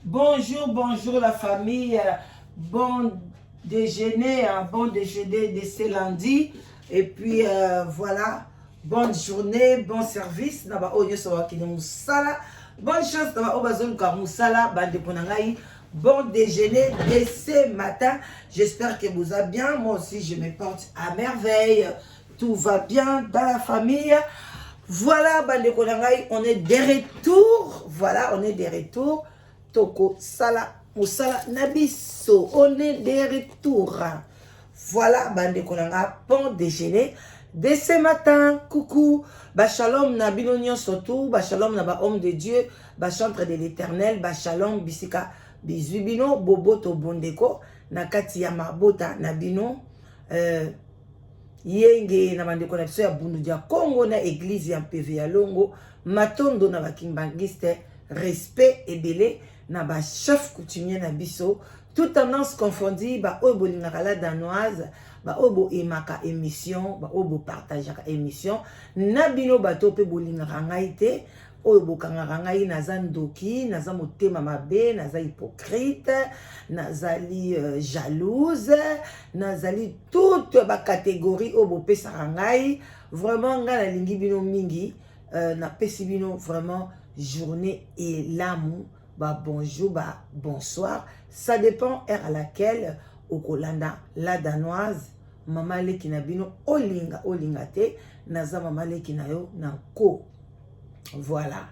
Bonjour, bonjour la famille. Bon déjeuner, hein, bon déjeuner de ce lundi. Et puis voilà, bonne journée, bon service. Na ba oyo nyonso bakende mosala. Bonne chance na ba oyo bazoluka mosala, bandeko na ngai. Bon déjeuner de ce matin. J'espère que vous allez bien. Moi aussi, je me porte à merveille. Tout va bien dans la famille. Voilà, bandeko na ngai, on est de retour. Voilà, on est de retour. Toko sala mosala na biso. On est de retour. Voilà, bandeko na ngai, bon déjeuner de ce matin. Coucou. Ba shalom na bino nyonso tout. Ba shalom na ba homme de Dieu. Ba chantre de l'Éternel. Ba shalom bisika bizwi bino boboto bondeko na kati ya mabota na bino. Yenge na bandeko na biso ya Bundu ya Congo na église ya Mpeve ya Longo, matondo na bakimbangiste, respect ebele na bachef coutumier na biso, toute tendance confondue, baoyo bolingaka La Danoise, baoyo boaimaka émission, baoyo bopartageaka émission na bino, bato mpe bolingaka ngai te, oyo bokangaka ngai naza ndoki, naza motema mabe, naza hypocrite, nazali jalouse, nazali toute bacatégorie oyo bopesaka ngai. Vraiment, ngai nalingi bino mingi. Napesi bino vraiment journée elamu, ba bonjour, ba bonsoir, ça dépend heure à laquelle okolanda La Danoise, mama leki na bino. Olinga olinga te, naza mama leki na yo na nko. Voilà,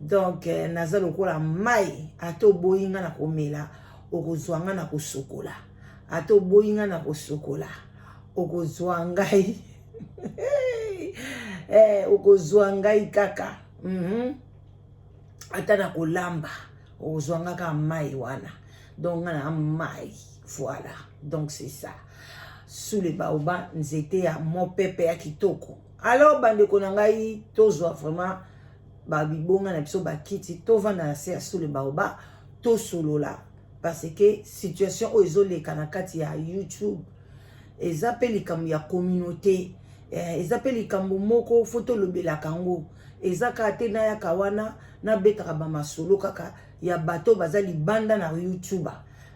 donc naza lokola mai. Ata oboyi nga na komela, okozwa nga na kosokola. Ata oboyi nga na kosokola, okozwa ngai, okozwa ngai kaka. Ata na kolamba, okozwa nga kaka mai wana. Donc nga na mai. Voilà, donc c'est ça, sous le baobab, nzete ya mopepe ya kitoko. Alors bandeko na ngai, tozwa vraiment babibonga na biso, bakiti, tovanda na se ya sous le baobab, tosolola, parce que situation oyo ezoleka na kati ya YouTube eza mpe likambo ya communauté, eza mpe likambo moko fo tolobelaka yango. Eza kaka te nayaka wana nabetaka bamasolo kaka ya bato baza libanda na YouTube,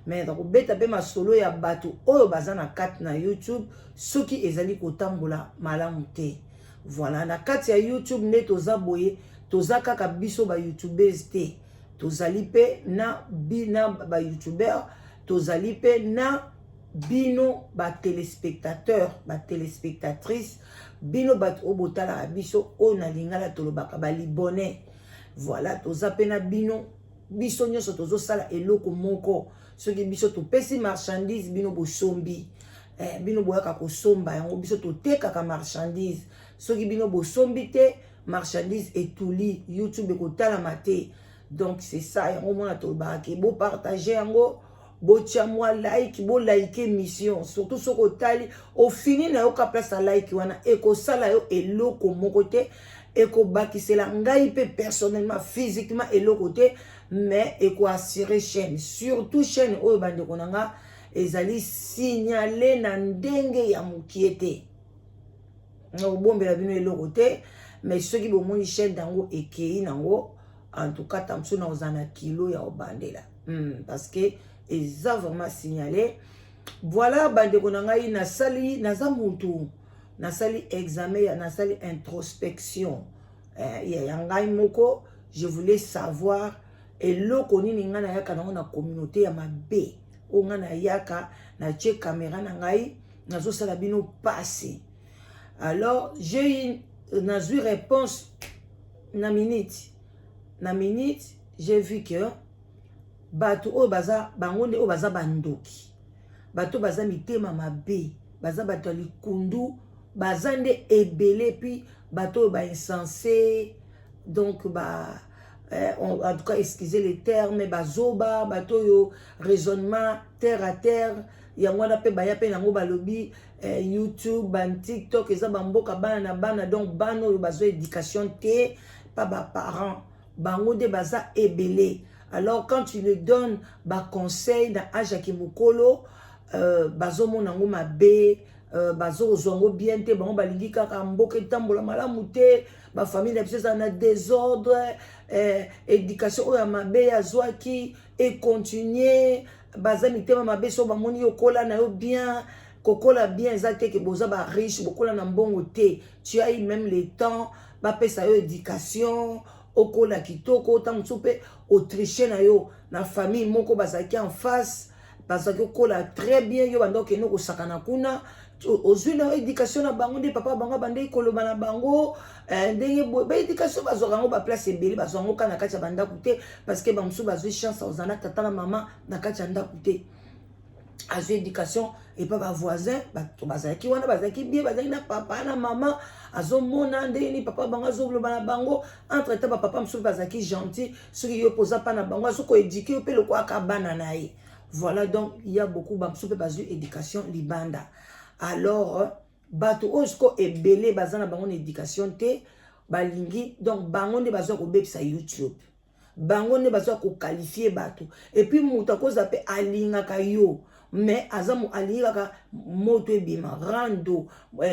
mais nakobeta mpe masolo ya bato oyo baza na kati na YouTube soki ezali kotambola malamu te. Voilà, na kati ya YouTube nde toza boye, toza kaka biso bayoutubeurs te, tozali mpe na bina bayoutubeur, tozali mpe na bino batéléspectateur, batéléspectatrice, bino bato oyo botalaka biso, oyo na lingala tolobaka balibone. Voilà, toza mpe na bino. Biso nyonso tozosala eloko moko. Soki biso topesi marchandise, bino bosombi, bino boyaka kosomba yango. Biso totekaka marchandise. Soki bino bosombi te, marchandise etuli, YouTube ekotalama te. Donc c'est ça, yango mona tolobaka ke bopartage yango, botia mwa like, bolike émission. Surtout soki otali, ofini na yo ka place ya like wana, ekosala yo eloko moko te, ekobakisela ngai mpe personnellement, physiquement eloko te, mais ekoassure chaîne, surtout chaîne oyo, bandeko na nga, ezali signalé na ndenge ya mokie te. Nakobombela bino eloko te, mais soki bomoni chaîne yango ekei nango, en tout cas ta mosusu na kozala na kilo ya kobandela, parce que eza vraiment signalé. Voilà, bandeko na ngai, nasali, naza mutu, nasali examen, nasali introspection ya ngai moko. Je voulais savoir eloko nini ngai nayaka nango na communauté ya mabe oyo ngai nayaka, natie caméra na ngai, nazosala bino pasi. Alors j'ai nazwi réponse na minute na minute. J'ai vu que bato oyo baza bango nde oyo baza bandoki, bato baza mitema mabe, baza bato ya likundu, baza nde ebele. Puis bato oyo bainsensé, donc ba en tout cas, excusez les termes, bazoba, bato oyo raisonnement terre à terre. Yango wana mpe baya mpe nango, balobi YouTube, ban TikTok eza bamboka bana na bana. Donc bana oyo bazwa éducation te pa baparent, bango nde baza ebele. Alors quand tu le donnes baconseil na age ya kimokolo, bazomona yango mabe, bazozwa yango bien te. Bango balingi kaka mboka etambola malamu te. Bafamille na biso ezala na désordre. Éducation oyo ya mabe azwaki econtinue. Baza mitema mabe. So bamoni yo kola na yo bien, kokola bien eza te ke boza bariche, bokola na mbongo te. Tu as eu même le temps bapesa yo éducation, okola kitoko. Ntango mosusu mpe otriche na yo na famille moko, bazalaki en face, bazalaki kokola très bien, yo banda okende kosakana kuna, ozwi na yo éducation na bango. Nde papa bango abandaki koloba na bango ndenge boye. Baéducation bazwaka yango baplace ebele, bazwa yango kaka na kati ya bandako te, parce que bamosusu bazwi chance ozala na tata na mama na kati ya ndako te. Azwi éducation epa bavoisin, bato bazalaki wana, bazalaki bien, bazalaki na papa na mama. Azomona ndenge nini papa bango azoloba na bango. Entre temps, bapapa mosusu bazalaki gentil. Soki yo mpoza mpa na bango, azokoéduquer yo mpe lokwaka bana na ye. Voilà, donc il y a beaucoup, bamosusu mpe bazwi éducation libanda. Alors bato oyo siko ebele baza na bango na éducation te, balingi donc bango nde bazwa kobebisa YouTube, bango nde bazwa koqualifier bato. Et puis moto akoza mpe alingaka yo, mais aza alingi kaka moto ebima rando,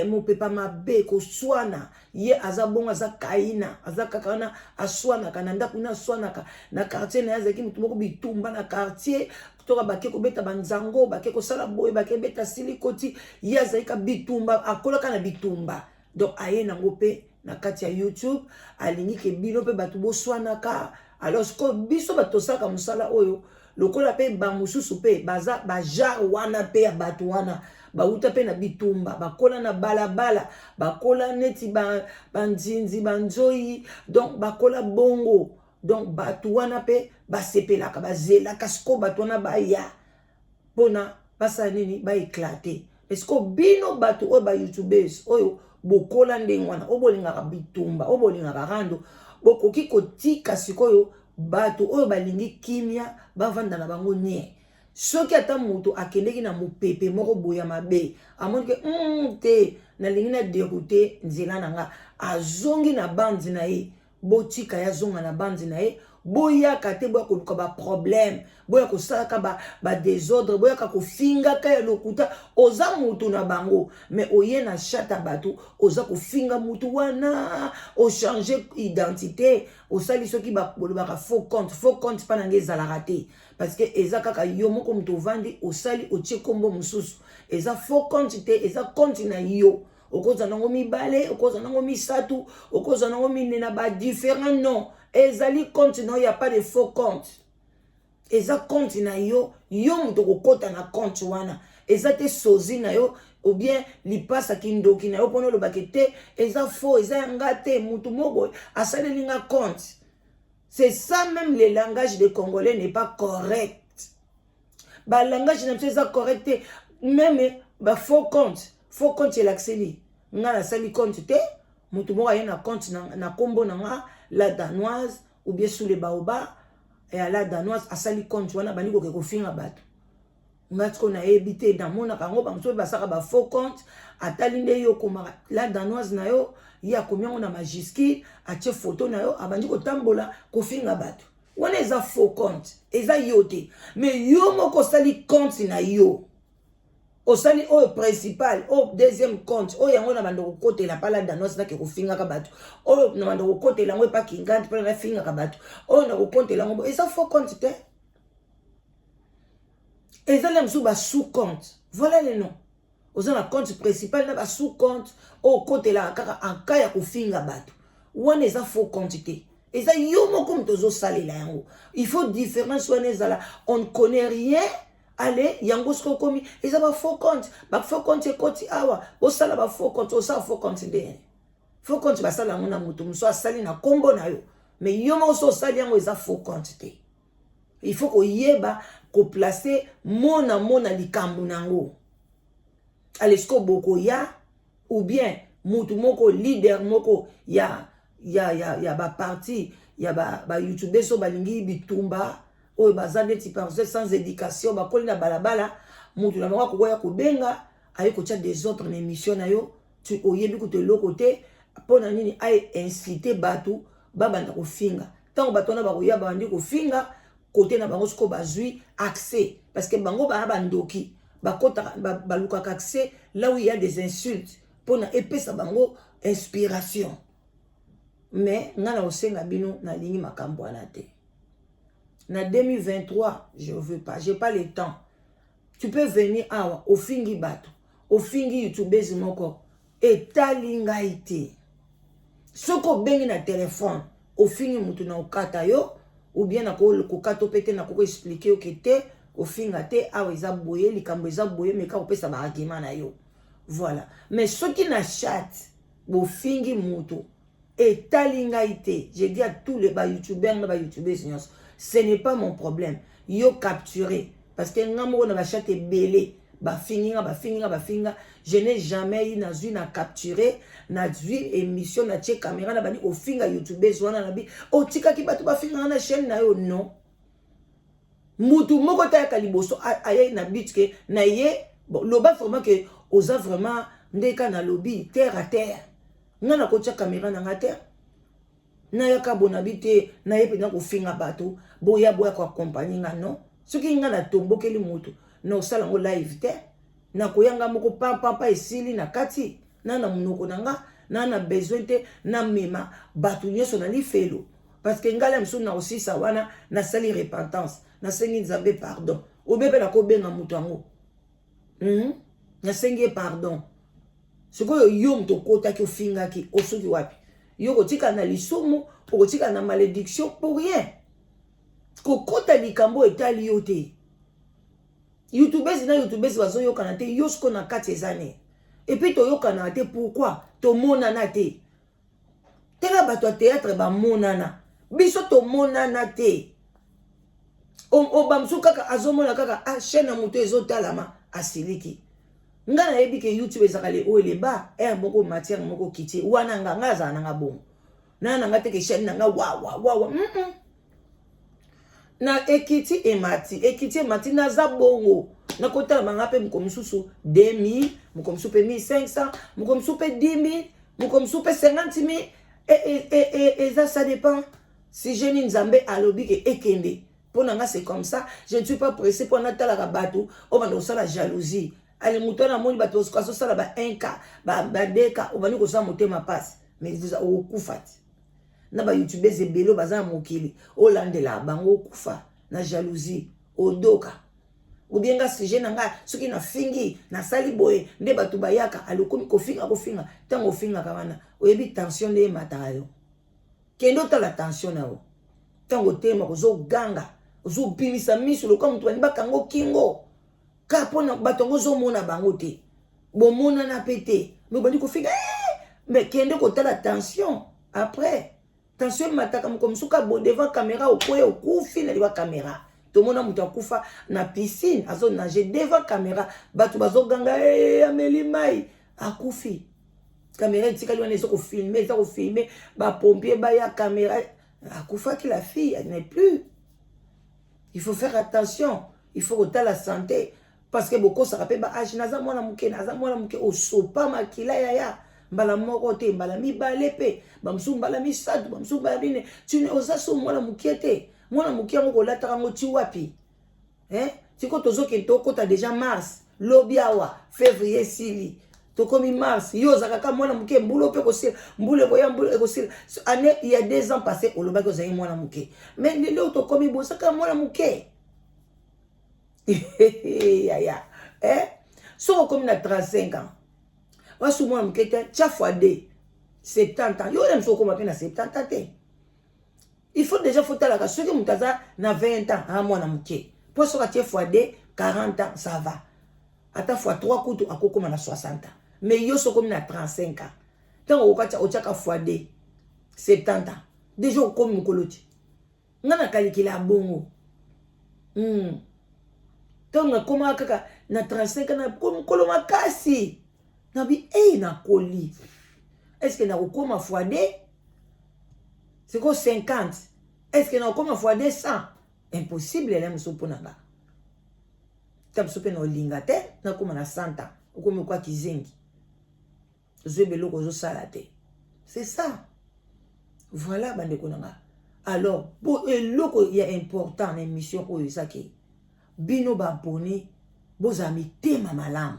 mopepa mabe, koswana. Ye aza bongo, aza kaina, aza kaka wana, aswanaka na ndako na, aswanaka na quartier na ye. Azalaki motu moko bitumba na quartier, toka bake kobeta banzango, bake kosala boye, bake beta silikoti. Ye azalaki ka bitumba, akolaka na bitumba. Donc aye nango mpe na kati ya YouTube, alingi ke bino mpe bato boswanaka. Alors sikoyo biso bato tosalaka mosala oyo, lokola mpe bamosusu mpe baza bagenre wana mpe ya bato wana bauta mpe na bitumba, bakola na balabala, bakola neti banzinzi, banzoi, donc bakola bongo. Donc bato wana mpe basepelaka, bazelaka sikoyo bato wana baya mpona basala nini? Baéclater. Parce bino bato oyo bayoutubeurs oyo bokola ndenge wana, oyo bolingaka bitumba, oyo bolingaka rando, bokoki kotika sikoyo bato oyo balingi kimia bavanda na bango nie. Soki ata moto akendeki na mopepe moko boye ya mabe, amoni ke te, nalingi na dérouter nzela na nga, azongi na bandi na ye, botika ye azonga na bandi na ye. Boyaka te, boya koluka baproblème, boya kosalaka badésordre, boyaka kofingaka ya lokuta. Oza mutu na bango, mais oye na chata bato, oza kofinga mutu wana, ochange identité, osali soki bolobaka faux compte. Faux compte mpa na ngai ezalaka te, parce que eza kaka yo moko moto ovandi, osali, otie nkombo mosusu. Eza faux compte te, eza compte na yo. Okozwa nango mibale, okozwa nango misato, okozwa nango mine na badifférent nom. Ezali compte na yo, ya pas de faux compte. Eza compte na yo, yo moto okokɔta na compte wana. Eza te sozi na yo ou bien lipasa kindoki na yo mpona olobaki te eza faux, eza yanga te, mutu moko asaleli nga compte. C'est ça même, le langage de Congolais n'est pas correct. Balangage na biso eza correct te. Même bafaux compte, faux compte elakiseli nga nasali compte te. Moto moko aye na compte na nkombo na nga, La Danoise ou bien Sous le Baobab ya La Danoise, asali compte wana, bandi koke kofinga bato. Nga sikoyo nayebi te, namonaka yango. Bamosusu mpe basalaka bafaux compte, atali nde yo okomaka La Danoise na yo, ye akomi yango na majuscule, atie photo na yo, abandi kotambola kofinga bato. Wana eza faux compte, eza yo te. Mais yo moko osali compte na yo, osali oyo principal, oyo deuxième compte, oyo yango na bando kokotela mpa La Danoise, nake kofingaka bato, oyo na bando kokotela yango epa Kingante mpona nafingaka bato, oyo na kokontela yango, eza faux compte te. Eza na mosusu basous compte. Voilà le nom. Oza na compte principal na basous compte oyo okotelaka kaka en cas ya kofinga bato. Wana eza faux compte te, eza yo moko moto ozosalela yango. Il faut différence wana ezala. On ne connaît rien. Ale yango soki okomi eza bafaux compte, bafaux compte ekoti awa, bosala bafaux compte. Osala faux compte ndenge faux compte basala yango na moto mosusu asali na nkombo na yo, mais yo moko so osali yango, eza faux compte te. Il faut koyeba koplacer mona mona likambo nango. Ale sikoyo bokoya ou bien mutu moko, leader moko ya baparti ya bayoutube, ba so balingi bitumba, oyo baza neti par sans éducation, bakoli na balabala, mutu na bango akokoya kobenga, aye kotia désordre na émission na yo. Oyebi kutu eloko te. Mpo na nini aye incite bato babanda kofinga? Ntango bato wana bakoya, babandi kofinga kote na bango, sikoyo bazwi accès, parce que bango baya bandoki, bakotaka, balukaka accès là où il y a des insultes mpona epesa bango inspiration. Mais nga na kosenga bino, nalingi makambo wana te. Na 2023, je veux pas, j'ai pas le temps. Tu peux venir awa, ofingi bato, ofingi youtubeuse moko, etali ngai te. Soki obengi na telefone, ofingi motu, na okata yo, ou bien nakokata mpe te, nakoki expliquer yo ke te, ofinga te awa, eza boye, likambo eza boye, meka kopesa baargument na yo, voilà. Mais soki na chat bofingi motu, etali ngai te. Je dis à tous les bayoutubeurs na bayoutubeuses nyonso, ce n'est pas mon problème. Yo capturer, parce que nga moko na bachat ebele, bafingi nga, bafingi nga, bafingi nga, je n'ai jamais eu, nazwi na capturer, nazwi émission, natie caméra, na bandi kofinga youtubeuse wana, nabi otikaki bato bafinga nga na chaîne na yo. Non, mutu moko tayaka liboso aye na but ke na ye. Bon, loba vraiment ke oza vraiment ndeka, nalobi terre à terre, nga nakotia caméra na nga te, nayaka bonabi te, naye mpenza kofinga bato, boya, boya koaccompagner nga. Non, soki nga natombokeli motu, na osala yango live te, nakoyanga moko pampampa, esili na kati na monoko na nga, na besoin te namema bato nyonso na lifelo, parce que ngai la mosusu na kosisa wana, nasali repentance, nasengi Nzambe pardon, obe mpe nakobenga moto yango, Nasengi ye pardon. Sikoyo yo moto okotaki, ofingaki, osoki wapi? Yo kotikala na lisumu, okotikala na malédiction pour rien. Kokota likambo etali yo te. Youtubeuse na youtubeuse bazoyokana te, yo siko na kati eza ne. Et puis toyokanaka te, pourquoi tomonana te? Teka bato ya théâtre bamonana, biso tomonana te. Obamosusu kaka azomona kaka, ah, chaîne ya moto ezotalama, asiliki. Nga nayebi ke YouTube ezalaka le oyo eleba aire moko, matière moko kitie wana. Nga azala nanga bongo, naa nanga teke chaîne nanga wawawawa Na ekiti emati, ekiti emati, naza bongo, nakotala banga mpe moko mosusu 2000, moko mosusu mpe 1500, moko mosusu mpe 10 000, moko mosusu mpe 50 000. Eza, ça dépend. Si jeni Nzambe alobi ke ekende mpo na nga, c'est comme ça. Je ne suis pas pressé mpo natalaka bato oyo banda kosala jalousie. Ale, moto wana amoni bato azosala ba 1 k, ba 2 k, obandi kosala motema mpasi, mais okokufa ti na bayoutubeurs ebele oyo baza na mokili, olandela bango, okufa na jalousie, odoka. Obienga sujet na ngai, soki nafingi, nasali boye nde bato bayaka. Alokomi kofinga, kofinga. Ntango ofingaka wana, oyebi tension nde emataka yo. Kende otala tension na yo ntango otelema, ozoganga, ozobimisa miso lokola moto bani bakango kingo, ka mpona bato yango ozomona bango te, bomonana mpe te, me obandi kofinga. Mais kende kotala tension après. Tension emataka moko mosusu ka bo devant caméra, okoya, okufi na liwa caméra. Tomona moto akufa na piscine, azonage devant caméra, bato bazoganga, hey, ameli mai, akufi. Caméra etikali wana, eza kofilmer, eza kofilmer, bapompier baya, caméra, akufaki. La fille, elle n'est plus. Il faut faire attention, il faut kotala santé, parce que bokosaka mpe baage. Naza mwana moke, naza mwana moke, osopa makila yaya mbala moko te, mbala mibale mpe bamosusu mbala misato, bamosusu mbala mine. Tini oza so mwana moke te. Mwana moke yango kolataka yango ti wapi, eh? Sikoyo tozokende, tokota déjà mars, lobi awa février esili, tokomi mars, yo ozalaka kaka mwana moke. Mbula mpe ekosila, mbula ekoya, mbula ekosila. Année il y a 2 ans passé, olobaki ozali mwana moke, mais lelo tokomi boye, ozalaka mwana moke yaya, eh? Soki okomi na 35 ans, wasu mwana moke te. Tia fois 2, 70 ans. Yo oyo mosu okóma mpe na 70 ans te. Il faut déjà fotalaka soki moto aza na 20 ans, aa mwana moke, mpo soki atie fois 2, 40 ans, ça va. Ata fois 3 kutu, akokóma na 60 ans. Mais yo soki okomi na 35 ans, ntango okokatia, otiaka fois 2, 70 ans, déjà okomi mokolo ti. Nga na kalikila ya bongo. Ntango nakomaka kaka na 35 ans, nakomi mokolo makasi, nabi ei, nakoli, est ce que nakokóma fois 2? Sikoyo 50, est ce que nakokóma fois 200? Impossible. Ele mosusu mpo na nga, ta mosusu mpe na olinga te nakóma na 100 ans. Okomi okwa kizengi, ozoyeba eloko ozosala te. C'est ça, voilà, bandeko na nga. Alors po eloko ya important na émission oyo eza ke bino baabonnés bozala mitema malamu.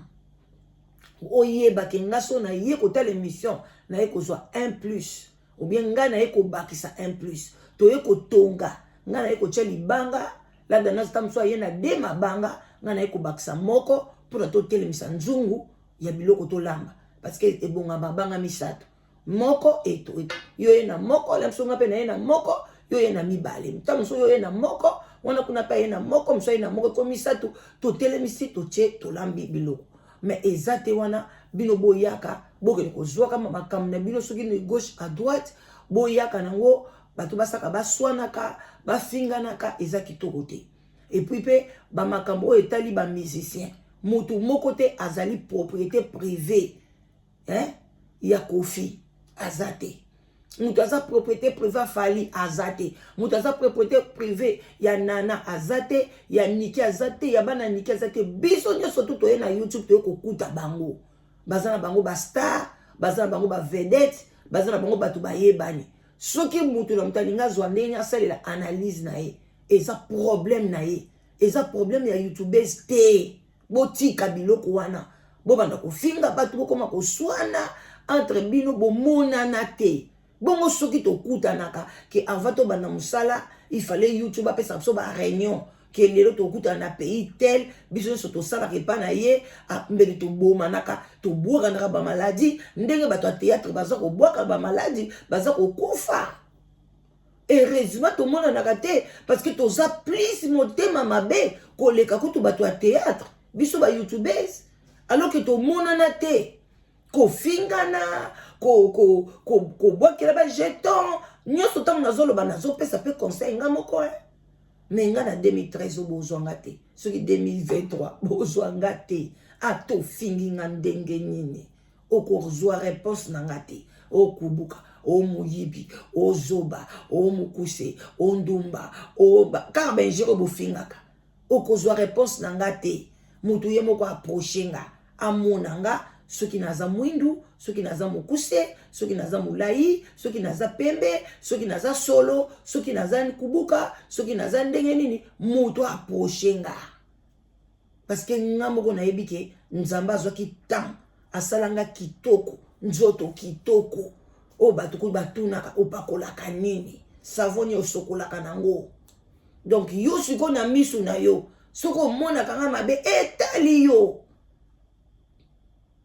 Oyebake nga so naye kotala émission, naye kozwa 1 plus. Ou bien ngai naye kobakisa un plus, toye kotonga, ngai naye kotia libanga. La danoise ta mosusu aye na de mabanga, ngai naye kobakisa moko mpona totelemisa nzungu ya biloko tolamba, parce que ebonga mabanga misato. Moko eto yo ye na moko, la mosusu nga mpe na ye na moko, yo ye na mibale, ntango mosusu yo ye na moko wana kuna mpe aye na moko, mosusu aye na moko, ekomi misato, totelemisi, totie, tolambi biloko. Mais eza te wana bino boyaka bokende kozwaka makambo na bino soki na gauche à droite, boyaka nango, bato basaka, baswanaka, bafinganaka, eza kitoko te. Et puis mpe bamakambo oyo etali bamusicien, motu moko te azali propriété privée, hein? Ya Kofi aza te, moto aza propriété privée Fally aza te, moto aza propriété privée ya Nana aza te, ya Niki aza te, ya bana Niki aza te. Biso nyonso tu toye na YouTube, toye kokuta bango baza na bango bastar, baza na bango bavedette, baza na bango bato bayebani. Soki moto na moto alingi azwa ndenge asalela analyse na ye, eza problème na ye, eza problème ya youtubese te. Botika biloko wana, bobanda kofinga bato, bokoma koswana entre bino, bomonana te. Bongo soki tokutanaka ke avant tobanda mosala, il fallait YouTube apesaka biso baréunion ke lelo tokutana na pays tel, biso nyonso tosalaka epa na ye, mbele tobomanaka, tobwakanaka bamaladi ndenge bato ya théâtre baza kobwaka bamaladi, baza kokufa. Heureusement tomonanaka te, parce que toza plus motema mabe koleka kutu bato ya théâtre, biso bayoutubers. Alors que tomonana te, kofingana, kobwakela bajeton nyonso. Ntango nazoloba, nazopesa mpe conseil nga moko, mais nga na 2013 oyo bozwanga te, soki 2023 bozwanga te, ata ofingi nga ndenge nini, okozwa réponse na nga te. Okubuka, omoyibi, ozoba, omokuse, ondumba, kaka bainjure bofingaka, okozwa réponse na nga te. Motu ye moko approche nga, amona nga, soki naza mwindu, soki naza mokuse, soki naza molai, soki naza pembe, soki naza solo, soki naza kubuka, soki naza ndenge nini, moto approche nga, parce que nga moko nayebi ke Nzambe azwaki temps asala nga kitoko, nzoto kitoko oyo bato kuyi batunaka: opakolaka nini? Savoni osokolaka nango? Donc yo sikoyo na misu na yo, soki omonaka nga mabe, etali yo.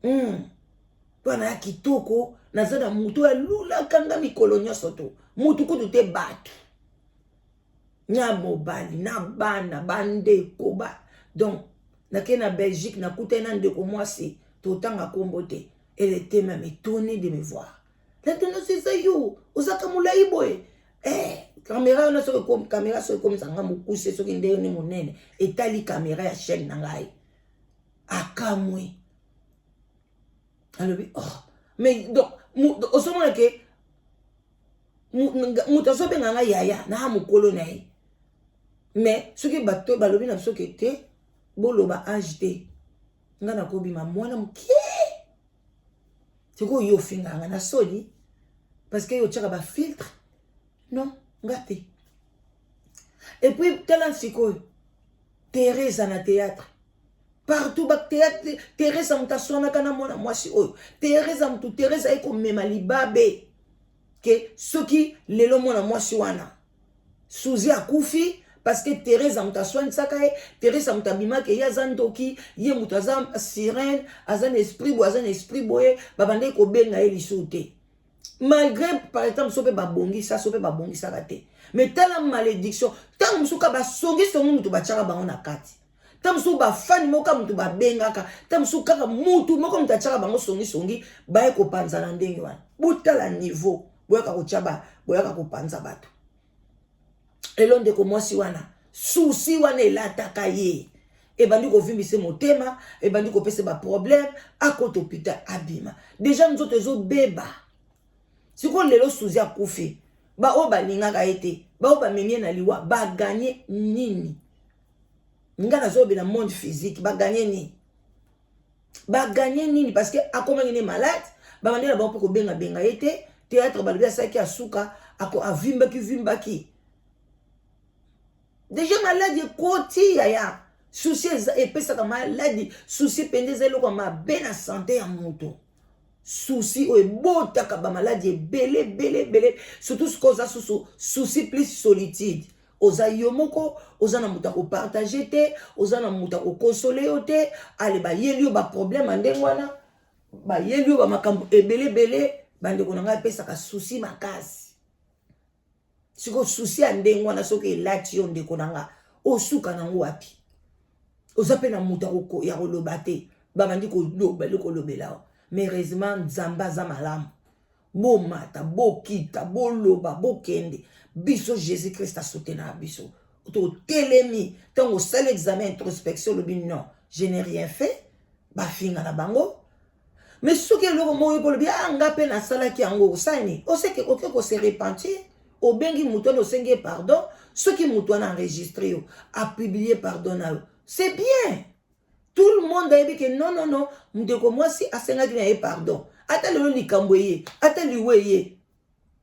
Mpo ya kitoko naza na motu alulaka nga mikolo nyonso to motu kutu te, bato na mobali na bana, bandeko ba. Donc nakei na Belgique, nakutani na ndeko mwasi, totanga nkombo te. Elle était même étonnée de me voir. Maintenant eza yo ozaka molai boye, caméra wana, soki caméra soki ekomisanga mokuse, soki ndenge ni monene, etali caméra ya chaîne na ngai. Akamwe, alobi: "Oh, mais donc ozomona ke moto azobenga ngai yaya na mokolo na ye." Mais soki bato balobi na biso ke te, boloba age te, ngai nakobima mwana moke. Sikoyo yo ofingaka nga na soni parce que yo otiaka bafiltre. Non, nga te. Et puis tala sikoyo Teresa na théâtre partout, bathéâtre, Teresa moto aswanaka na mwana mwasi oyo. Teresa motu, Teresa aye komema libabe ke soki lelo mwana mwasi wana Suzi akufi, parce que Teresa moto aswanisaka ye. Teresa moto abimaki, ye aza ndoki, ye moto aza sirène, aza na esprit boye, aza na esprit boye. Babandaki kobenga ye lisusu te, malgré par exemple so mpe babongisa, so mpe babongisaka te. Mais tala malédiction, ntango mosusu ka basongisongi moto batiaka bango na kati, ntango mosusu bafani moko kaka moto babengaka, ntango mosusu kaka mutu moko moto atiaka bango songisongi, baye kopanza na ndenge wana. Botala niveau boyaka kotia, boyaka kopanza bato. Lelo ndeko mwasi wana, susi wana elataka ye, ebandi kovimbisa motema, ebandi kopesa baproblème, akota hôpital, abima déjà nzoto ezobeba. Sikoyo lelo Suzi akufi, baoyo balingaka ye te, baoyo bamemi ye na liwa, baganye nini? Nga nazobela monde physique, baganye nini? Baganye nini? Parce que akomaki ne malade, babandi na bango mpe kobengabenga ye te. Théâtre balobi asalaki asuka, avimbaki vimbaki déjà, maladi ekoti. Yaya, susi epesaka maladi, susi mpenza eza eloko ya mabe na santé ya moto. Souci oyo ebotaka bamaladi ebele ebele ebele, surtout soki oza susu souci plus solitude. Oza yo moko, oza na moto ya kopartage te, oza na moto ya kokonsole yo te. Ale bayeli yo baproblème ya ndenge wana, bayeli yo bamakambo ebele ebele. Bandeko na ngai, epesaka souci makasi. Sikoyo souci ya ndenge wana, soki elati yo, ndeko na nga, osuka nango wapi? Oza mpe na moto ya koloba te, babandi koloba kolobela yo. Mais heureusement, Nzambe aza malamu. Bomata, bokita, boloba, bokende, biso Jésus Christ asoutenaka biso. Totelemi. Ntango osali examen, introspection, olobi: "Non, je n'ai rien fait." Bafinga na bango, mais soki eloko moko oyoki, olobi: "Ah, nga mpe nasalaki yango." Osali nini? Oseke oke kose repentir, obengi moto wana, osengi ye pardon. Soki moto wana enregistre yo, apublie pardon na yo, c'est bien. Tout le monde ayebi ke non, non, non, ndeko mwasi asengaki na ye pardon. Ata lelo likambo eye, ata liwa eye,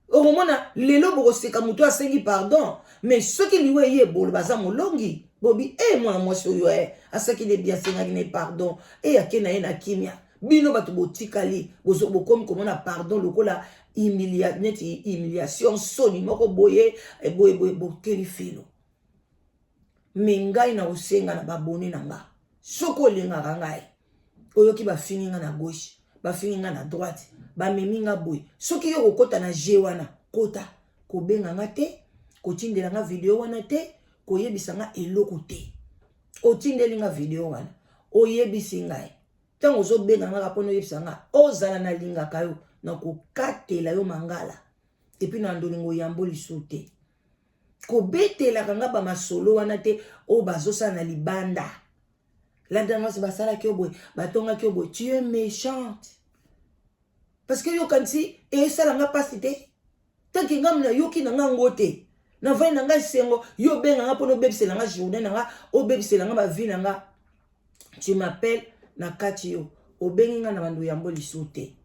okomona lelo bokoseka moto asengi pardon. Mais soki liwa eye, boloba aza molongi, bobi e mwana mwasi oyo e asaki ne bi asengaki ne pardon, e ake na ye na kimia. Bino bato botikali, bokomi komona pardon lokola neti humiliation, soni moko boye boye boye, bokeli felo. Me ngai na kosenga na babone na nga, soki olingaka ngai, oyoki bafingi nga na gauche, bafingi nga na droite, bamemi nga boye, soki yo kokɔta na jeu wana, kota kobenga nga te, kotindela nga video wana te, koyebisa nga eloko te. Otindeli nga video wana, oyebisi ngai, ntango ozobenga nga mpona oyebisa nga, ozala nalingaka yo, na kokatela yo mangala. Et puis na ndolingo yambo lisusu te, kobetelaka nga bamasolo wana te oyo bazosala na libanda. Landa mwasi, basalaki yo boye, batongaki yo boye. Tu es méchante, parce que yokanisi esala nga mpasi te. Tanke nga nayoki na nga ngo te, navandi na nga esengo, yo obenga nga mpona obebisela nga journée na nga, obebisela nga bavie na nga. Tu m'appelles na kati yo, obengi nga na bando yambo lisusu te.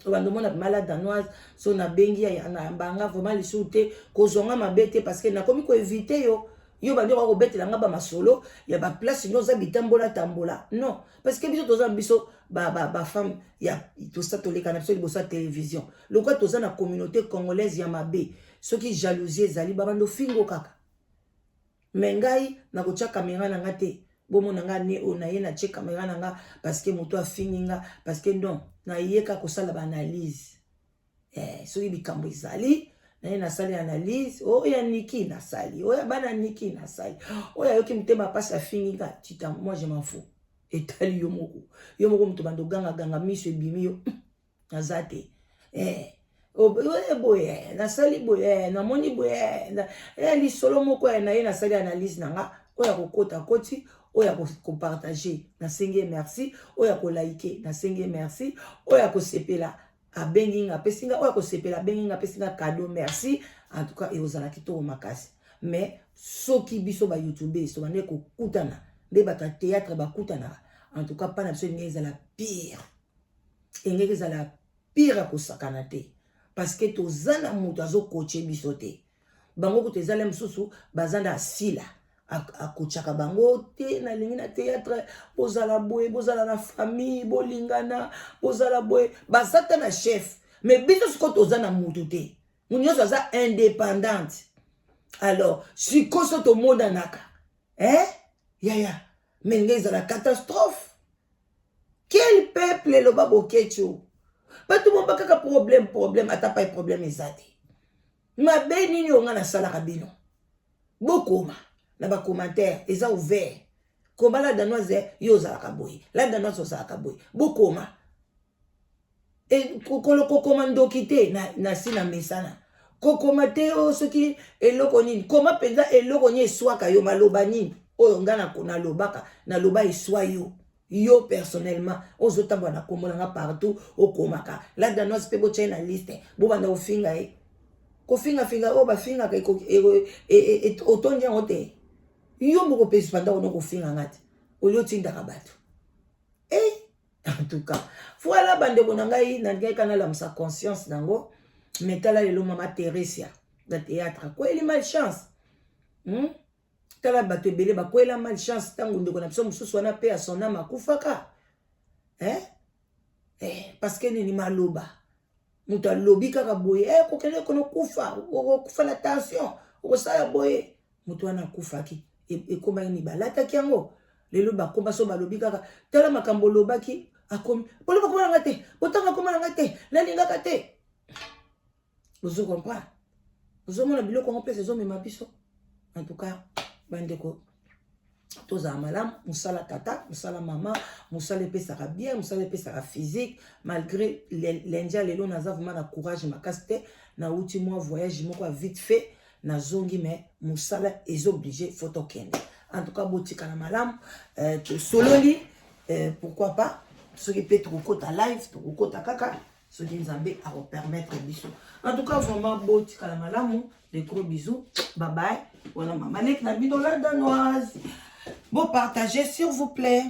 Obanda omona malade danoise. So nabengi na banga vraiment lisusu te, kozwa nga mabe te, parce que nakomi koevite yo. Yo bandi oka kobetela nga bamasolo ya baplace nyonso, oza bitambola tambola. Non, parce que biso toza biso bafemme ba ya tosa, toleka na biso liboso ya télévision. Lokola toza na communauté congolaise ya mabe, soki jalousie ezali, babanda ofingo kaka. Me ngai nakotia caméra na nga te, bomona nga ne oyo naye natie caméra na nga parce que moto afingi nga, parce que non, nayeka kosala baanalyse. Soki likambo ezali, naye nasali analyse. Oyo ya Niki nasali, oyo ya bana Niki nasali, oyo ayoki motema mpasi afingi nga tita, moi je m'en fous. Etali yo moko, yo moko moto bando ogangaganga, miso ebimi yo, naza te. Boye nasali boye, namoni boye, lisolo moko na ye, nasali analyse na nga. Oyo akokota koti, oyo akopartage, nasengi ye merci. Oyo akolike, nasengi ye merci. Oyo akosepela, abengi nga, apesi nga. Oyo akosepela, abengi nga, apesi nga cadeau, merci. En tout cas, ekozala kitoko makasi. Mais soki biso bayoutube tobande kokutana nde bato ya théâtre bakutanaka, en tout cas mpa na biso elingi ezala pire, engeki ezala pire ya kosakana te, parce que toza na moto azokoche biso te. Bango kutu ezala mosusu baza na sila akotiaka bango te. Nalingi na théâtre bozala boye, bozala na famille, bolingana, bozala boye. Baza ta na chef, mais biso sikoyo toza na motu te, motu nyonso aza indépendante. Alors sikoyo so tomonanaka, eh? Yaya, mais ngai ezala catastrophe. Quel peuple? Eloba Boketio, bato bomba kaka problème, problème, ata pai problème eza te. Mabe nini oyo nga nasalaka bino? Bokoma na bacommentaire, eza ouvert. Koma: "La Danoise, yo ozalaka boye, La Danoise, ozalaka boye." Bokoma. Kokoma ndoki te, na si na mesana kokoma te. Oyo soki eloko nini, koma mpenza eloko nini eswaka yo, maloba nini oyo nga nalobaka, naloba eswa yo, yo personnellement ozotambola na kombo nanga partout. Okomaka: "La Danoise mpe botya ye na liste, bobanda kofinga ye." Kofingafinga oyo bafingaka, otondi yango te. Yo moko mpe banda kona kofinga nga te, olie otindaka bato. En tout cas, voilà, bandeko na ngai, nalingai ka nalamusa conscience nango. Mais tala lelo, mama Theresia na théâtre akweli malchance, Tala bato ebele bakwela malchance ntango ndeko na biso mosusu wana mpe ya son âme akufaka, eh? Parce que nini? Maloba, moto alobi kaka boye, kokende kono kufa, okokufa na tension, okosala boye. Moto wana akufaki. Ekomaki nini? Balataki yango. Lelo bakoma so balobi kaka, tala makambo olobaki, akomi boloba koma nanga te, botanga koma nanga te, nalingaka te. Ozo comprendre? Ozomona biloko yango mpesa ezomema biso. En tout cas, bandeko, tozala malamu. Mosala tata, mosala mama, mosala epesaka bien, mosala epesaka physique. Malgré lundi ya lelo, naza vraiment na courage makasi te. Nauti mwa voyage moko ya vite fait, nazongi, mais mosala ezooblige, faut tokende. En tout cas, botikala malamu. Tosololi, pourquoi pas soki mpe tokokota live, tokokota kaka soki Nzambe akopermettre biso. En tout cas, vraiment, botikala malamu. De gros bisous, bye bye. Wana mama leki na bino, la Danoise. Bopartager, s'il vous plaît.